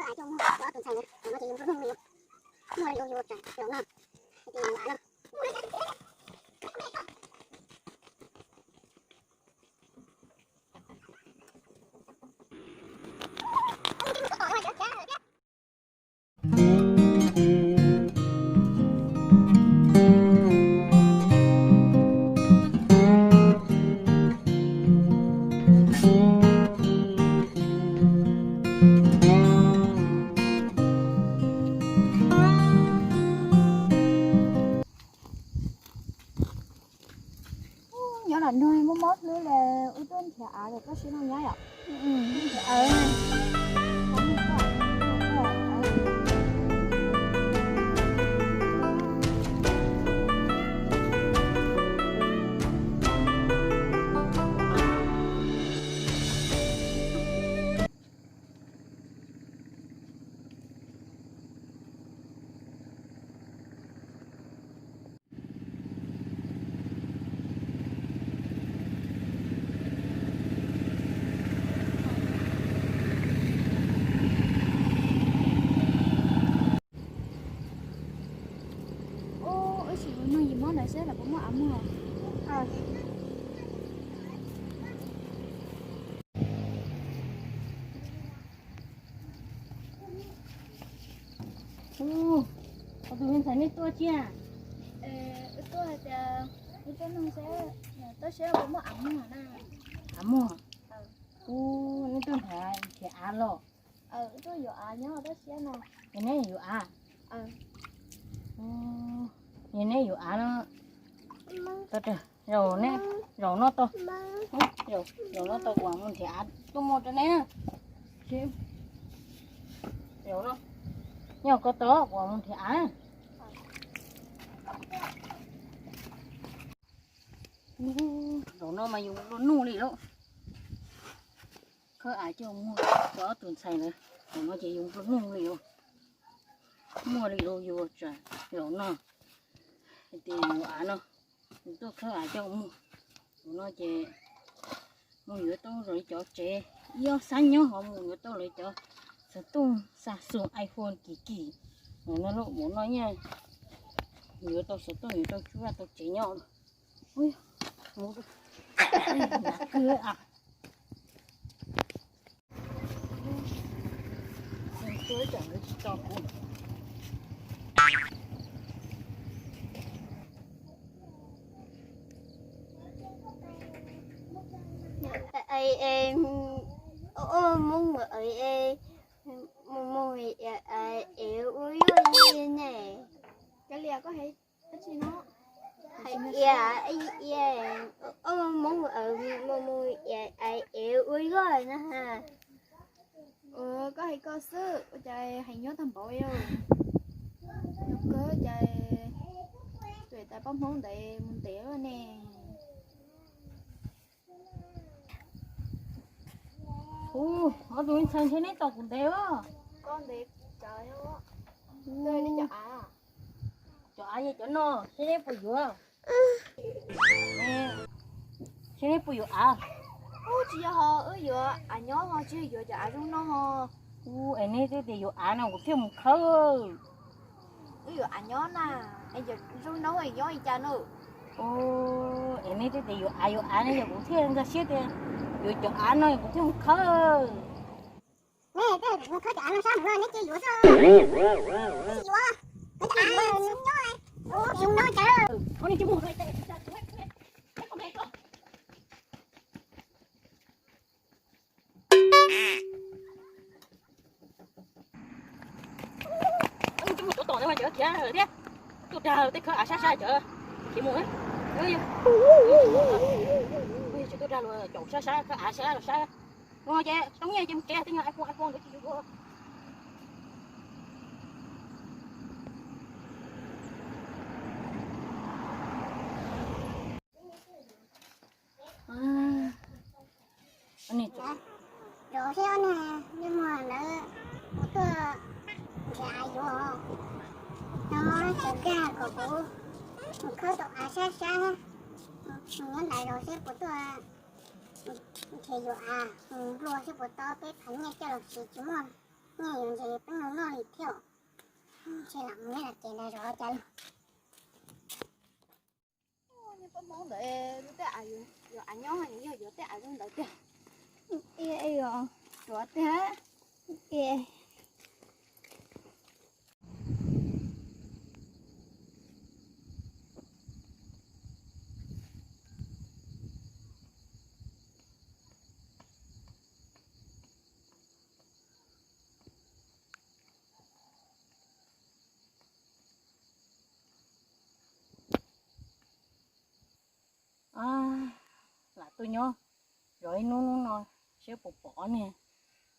Coj mus, ob tug ntxhais na, no ces yus nplua nuj li, muaj li lus yus tseem los no, hais tias yus av no. Nyob lam nug muaj mob hlwb li, wb tuaj nrhiav av los koj sib noj nyob yom. Ub, wb sim mus nug yim mob ntawd seb lawv puas muaj av muag. Ub, tus me ntxhais nej tuaj cia? Wb tuaj hais tias wb tuaj nug seb, tuaj seb puas muaj av muag na. Av muag? Ub, nej tuaj nrhiav av los? Wb tuaj yuav av nyob tab sis no. Yog neb yuav av? Yog neb yuav av no, zaum no tau, zaum no tau kuv mam mus nrhiav av tuaj muag rau neb na. Zaum no, nyob koj tau kuv mam mus nrhiav av na. Zaum no mas yus nplua nuj li lawm. Khawb av coj muag rau ob tug ntxhais na, zaum no ces yus nplua nuj li lawm. Muaj li lawm yus tseem zaum no, hais tias yus av no, yus tuaj khawb av coj muag. Zaum no ces mus yuav tau lawv cov tsev, ib ob xab nyob ho mus yuav tau lawv cov xov tooj Samsung, iPhone kim kim. Zaum no, zaum no nyiaj yuav tau xov tooj, yuav tau tsuj tau tsev nyob. Ua Hmoob mus mus es ua luaj li ne. Hais tias ua Hmoob mus es ua luaj na. Koj hais koj xwb, ua cas hais nyob tag npaum li. Nyob kawg cas tus tais pab Hmoob ntawd mus ntev luaj ne. Ub, ob tug me ntxhais ntshe neb tos kuv ntev os. Koj ntev cas, cov av, cov av yog cov no, seb neb puas yuav. Seb neb puas yuav av. Ub, tsis yog ho, wb yuav av nyob ho, tsis yog yuav cov av zoo no ho. Ub, es neb twb tias yuav av no kuv thiaj mus khawb. Wb yuav av nyob na, es cov zoo no nyob li cas no. Ub, es neb twb tias yuav av yuav av ne, yog kuv thiaj nkag siab tias yuav cov av no kuv thiaj mus khawb. Neb twb mus khawb cov av no sab mus no neb cia yuav xwb. Yuav, khawb cov av no nyob, zoo no cas. Cov tom ntawd mas cov khiav thiab, tuaj dag tej khawb av sab sab cov khiav mus. Tsis tuaj dag luag caum sab sab khawb av sab los sab. Ua ces tau nyiaj ces mus tsev, tej nyuag iPhone, iPhone ntawd tsis yuav. Rau siab ne, ntsej muag lawv mus tuaj nrhiav av yuav no, tseem dag kom kuv mus khawb tau av sab sab, mus nyob ntais zos seb puas tuaj nrhiav yuav av, mus nplua seb puas tau peb phav nyiaj coj los siv tsis muaj. Nyiaj yuav ntses peb mus noj li thiab. Ntshe lam mus nyob tom kev nrad zov cas li. Pab Hmoob ntawd lub tej av yuav av nyob, yog yuav tej av zoo ntawd tiag. Suav tiag. Lam tuaj nyob zov ib hnub, hnub no seb puas pom ob niag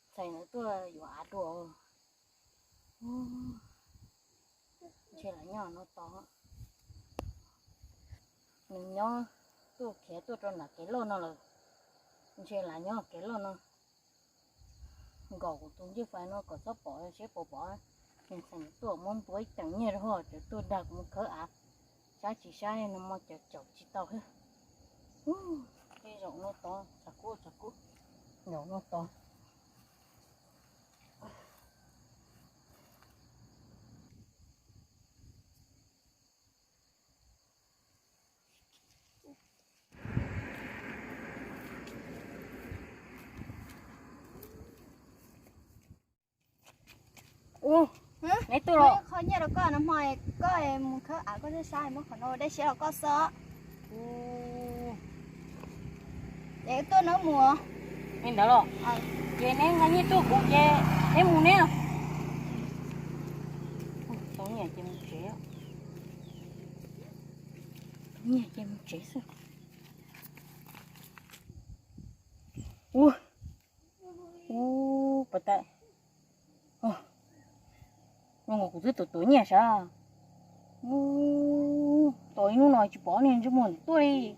ntxhais ntawd tuaj yuav av dua. Ntshe lam nyob no tos. Nws nyob tuaj khiav tuaj rau nram kev loj no lawm. Ntshe lam nyob kev loj no. Nkaum kuv tus ncej fais no kom txhob pom seb puas pom. Nws txhais tuaj muab ntua ib teem nyiaj rau hauv, tseem tuaj dag kuv mus khawb av. Saib tsis saib no mas caum caum tsis tau thiab. Tej zaum no tod, tshav kub tshav kub, zaum no tod. Neb tuaj los? Qhov nyiaj rau koj no hmo, koj mus khawb av koj thiaj saib, muab qhov no ua dej siab rau koj xwb. Ces tuaj nawb mus. Li ntawd los? Ces neb nqa nyiaj tuaj kuv ces neb mus neb. Tau nyiaj ces mus tsev. Nyiaj ces mus tsev xwb. Ua, ua, pas tas. Zoo nkaus kuv twb tuav tuav nyiaj sav. Tos ib hnub no tsis pom niag ntsej muag ntawd tuaj li.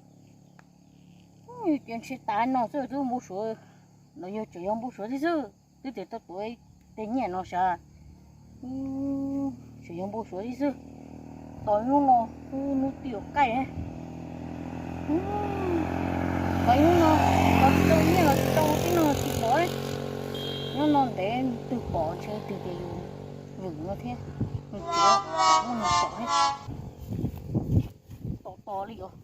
Ces ntshe tas no xwb twb npau suav, los yog tseem yog npau suav thiab xwb, twb tias tau tuav tej nyiaj no sav. Tseem yog npau suav thiab xwb. Tos ib hnub no, hnub twb yuav qaij. Tos ib hnub no, tos tsis tau nyiaj los tsis tau tib no tsis pom. Hnub no ntev twg pom ntshe twg tias yus nws no thiab, nws tsev, muaj nws pom thiab. Tos tos li os.